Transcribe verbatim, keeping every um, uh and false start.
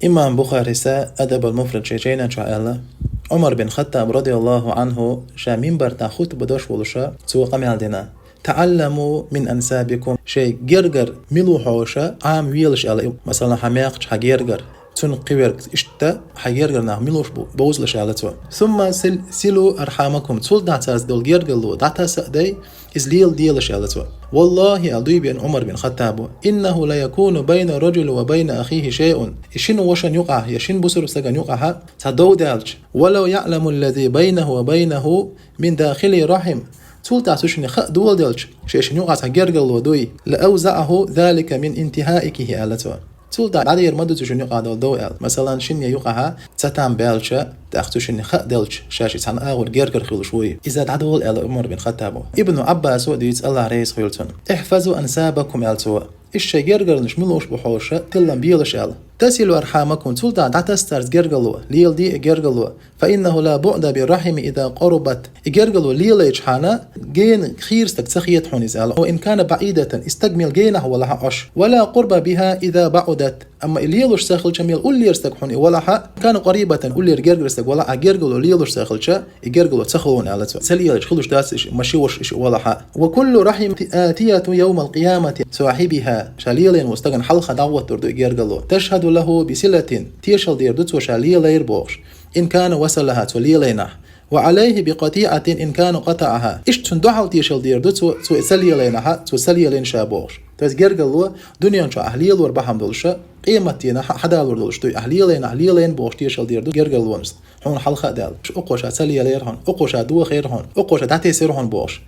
Имам Бухариса Адаб ал-Муфрад шен жайна чу аьлла: Ӏумар бин Хаттаб, радияллаху Ӏанху, ша минбар тӀа хутба деш волуша, цо къамел дина: «تعلموا من أنسابكم». Шайн гергара мила ву хьоша Ӏама велаш аьлла. Масала, хьан маькхача хьан гергара, цунна кхиверг иштта хьан гергара нах мила ву бу-, бовзалаш аьлла цо. «ثم صل-, صلوا أرحامكم». Цул тӀаьхьа царца долу гергарло дӀатаса а дай, иза леладелаш аьлла цо. «والله», аьлла дуй бен Ӏумар бин Хаттабо, «إنه ليكون بين الرجل وبين أخيه شيء». И шина вашан юкъахь, я шина бусург стаган юкъахь цхьа дов даьлча, «ولو يعلم الذي بينه وبينه من داخل الرحم». Цул тӀаьхьа цу шинна хаа доладелча, шайн шина юкъахь цхьа гергарло дуй, «لأوزعه ذلك من انتهاكه», аьлла цо. Цул тӀаьхьа дӀадер ма ду цу шинна юкъахь долу дов аьлла. Масалан, шинна юкъахь цатам баьлча, тӀаккха цу шинна хаа делча, ша ши цхьана агӀор гергара хуьлуш вуй. Иза дӀадолу аьлла Ӏумар бин Хаттабо. Ибн Ӏаббасо дуьйцу, Аллах реза хуьлда цунна: «احفظوا أنسابكم», аьлла цо. Ишшай гергарнаш мила ву бохьуша, тиллам белаш аьлла. «تصلوا أرحامكم», цул тӀаьхьа дӀатаса царца гергарло, леладе и гергарло. «فإنه لا بعد بالرحم إذا قربت». И гергарло лелайчхьана, гена хийра стаг ца хета хьуна иза аьлла. «وإن كان بعيدة», и стаг мел генахь валахь а Ӏаш. «ولا قرب بها إذا بعدت». Амма и лелуш ца хилча, мел уллера стаг хьуна и валахь а, «كان قريبة», уллера гергара стаг валахь а, гергарло лелуш ца хилча, и гергарло ца хилла аьлла цо. Ца лелайча хилуш дац иш, машин ваша иш валахь а. «وكل رحم آتية يوم القيامة صاحبها». Ша лелайна волу стагана хьалха дӀагӀоттур ду и гергарло. «تشهد له بصلة», тешал дер ду цо ша лелайра бохуш. «إن كان وصلها», цо лелайнахь. «وعليه بقطيعة إن كان قطعها». Иштта цунна дуьхьал тешал дер ду цо, цо и ца лелайнахь а, цо ца лелайна ша бохуш. То есть гергарло дуьнен чохь ахь лелор бахьана долуша, къематдийнахь а хьадалор долуш дуй. Ахь лелайнахь, лелайна бохуш тешал дер ду гергарлонаш. Хьуна хьалха а даьлла. Окхо ша ца лелайра хьуна, окхо ша дохийра хьуна, окхо ша дӀатесира хьуна бохуш.